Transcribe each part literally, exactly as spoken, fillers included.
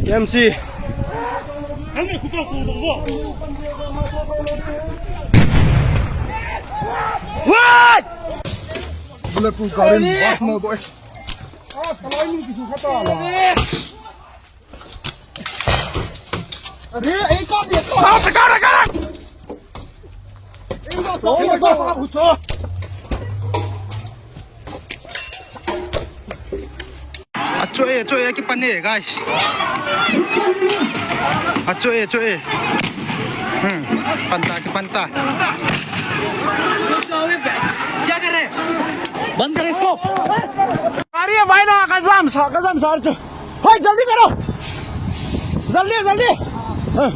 M C. What? Bulletproof gari, boss mo boy. अरे, एक काम देखो। साहब, बेटा, बेटा। एक बात तो, एक बात तो। Achoh e, achoh e, kipan e, guys. Achoh e, achoh e. Hmm, panta, kipanta. क्या कर रहे हैं? बंद करो इसको। अरे भाई ना, कसम सा, कसम सा, अरे, हाय, जल्दी करो, जल्दी, जल्दी। हाँ,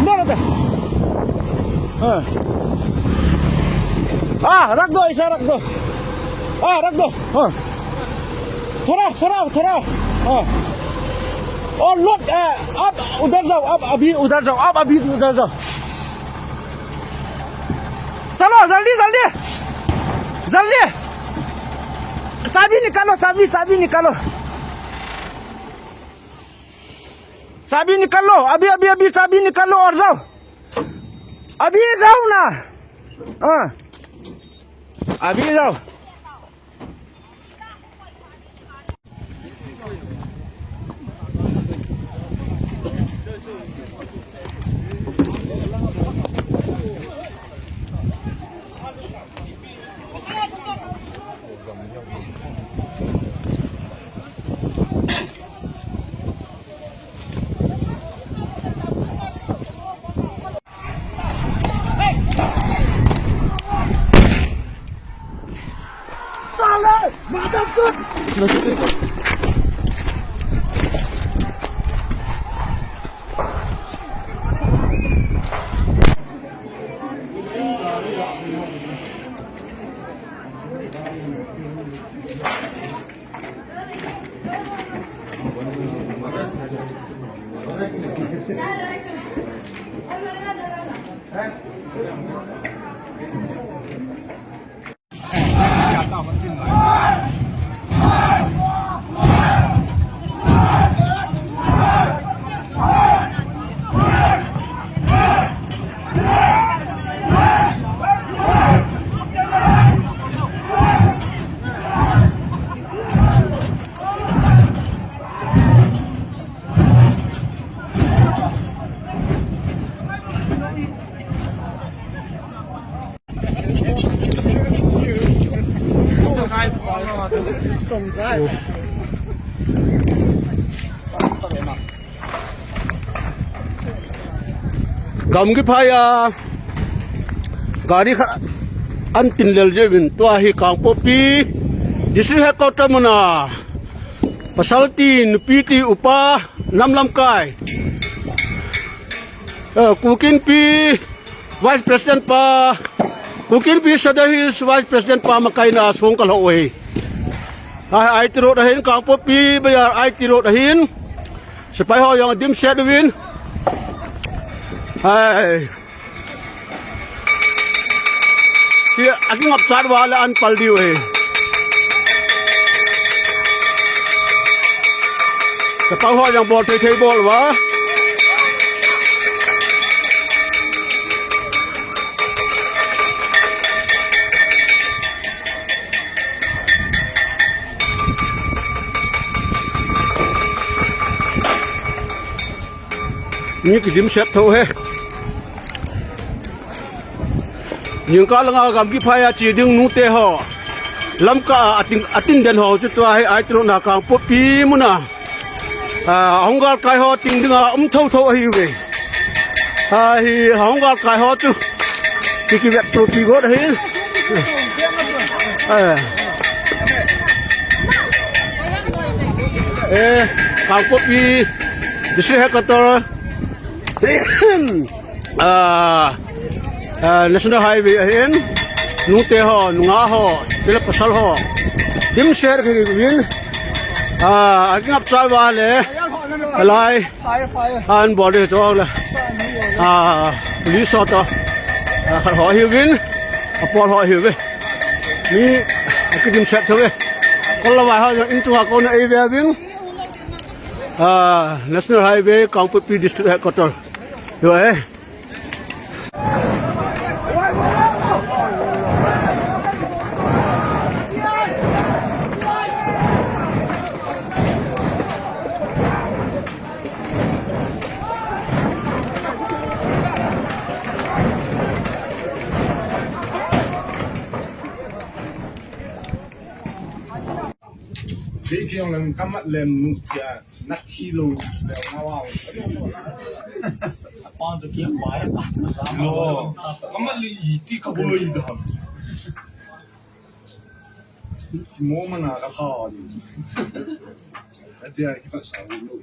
मारो पे। हाँ। हाँ, रख दो, ऐसा रख दो। हाँ, रख दो। हाँ। थोड़ा, थोड़ा, थोड़ा। हाँ। और लोग, अ, आप उधर जाओ, आप अभी उधर जाओ, आप अभी उधर जाओ। चलो, जल्दी, जल्दी। जल्दी। चाबी निकालो, चाबी, चाबी निकालो। चाबी निकालो, अभी, अभी, अभी चाबी निकालो और जाओ। अभी जाओ ना। हाँ। अभी जाओ। Gamgi phai a gari khat an tin lel jeh uvin tua hi Kangpokpi District Headquarter muna pasal ti, nupi ti, upa, nam lamkai, eh, Kuki Inpi Vice President pa, Kuki Inpi Sadar Hills Vice President pa makaina song kalho uve. Ai, I T Road ahin, Kangpokpi Bazar I T Road ahin. Sepai ho jong adimset uvin. Ai. Tia akingap chat uva le an pal diu ahi. Sepai ho jong bol thei thei bol uva. Mi kidimset tho e. Jingkah langa gamgi phai a che ding nute ho, lamkah a atin, atin den ho chu tua hi I T Road na Kangpokpi muna. A, hung galkai ho ting dinga um tho tho ahiuve. A, hi hung galkai ho chu ki, kivet topi got ahi. Eh. Eh, Kangpokpi District Headquarter. Ah, ah, National Highway ahin, nute ho, nungah ho, tile pasal ho, dimset kiuvin, ah, akingap chat uva le, alai, an bol ding chu le, ah, police ho toh, ah, khat ho ahiuvin, apol ho ahiuve. Mi, akidimset thou ve. Kol lavai ho, in chunga kona eive uvin. Ah, National Highway, Kangpokpi District Headquarter. Yo, eh. Kei kei jong leng kamat lem nu tia nathi lou leu na wow. Apan chu kiam pai pa. No. Kamat li iti kaboi da. Mo mana ka tha ni. Atia kipat sa lou.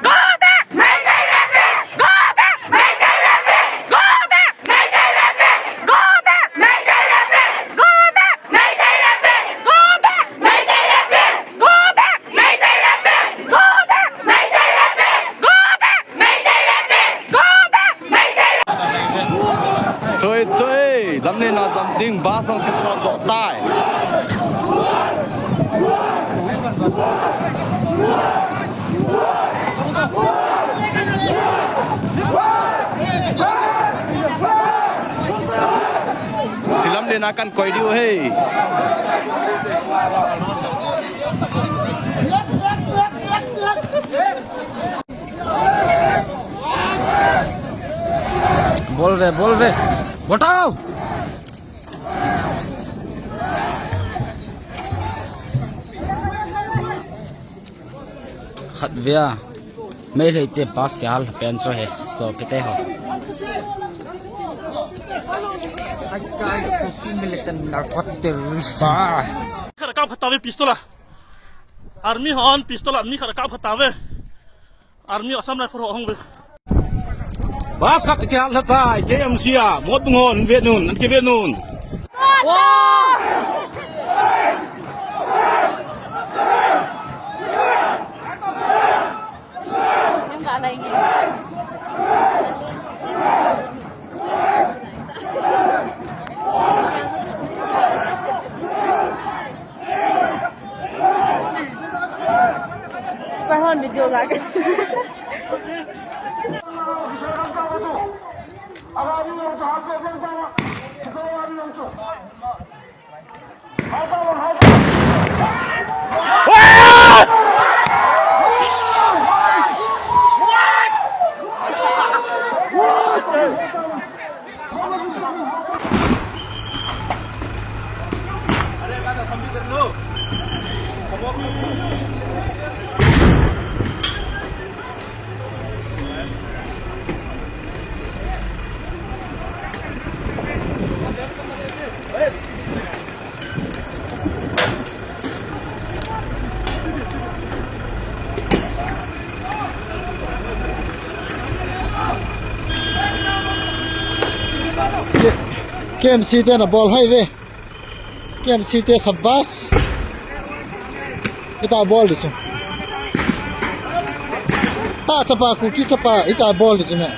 Go back! Meitei rapists! Go back! Meitei rapists! Go back! Meitei rapists! Go back! Meitei rapists! Go back! Meitei rapists! Go back! Meitei rapists! Go back! Meitei rapists! Choi, choi. Lamlen a jam ding bus hung kisot doh tai. Silam le na kan koi diu hei. Bol ve, bol ve. Bol tao. Khat vea. Meitei te bus kihal pen chu hi. Sopite ho. Hi guys, we see militant narcotic terrorists. Ba. Khat kap khat ve pistol a. Army hon pistol a mi khat kap khat ve. Army Assam Rifle ho hung ve. Bus khat kihal lha tai, K M C a, Motbung hon ve nun, an kive nun. Spy hon video lage. K M C te na bol hoi ve. K M C te sabas. Ita bol di chu. Ta chapa, Kuki chapa, ita bol di chu ne.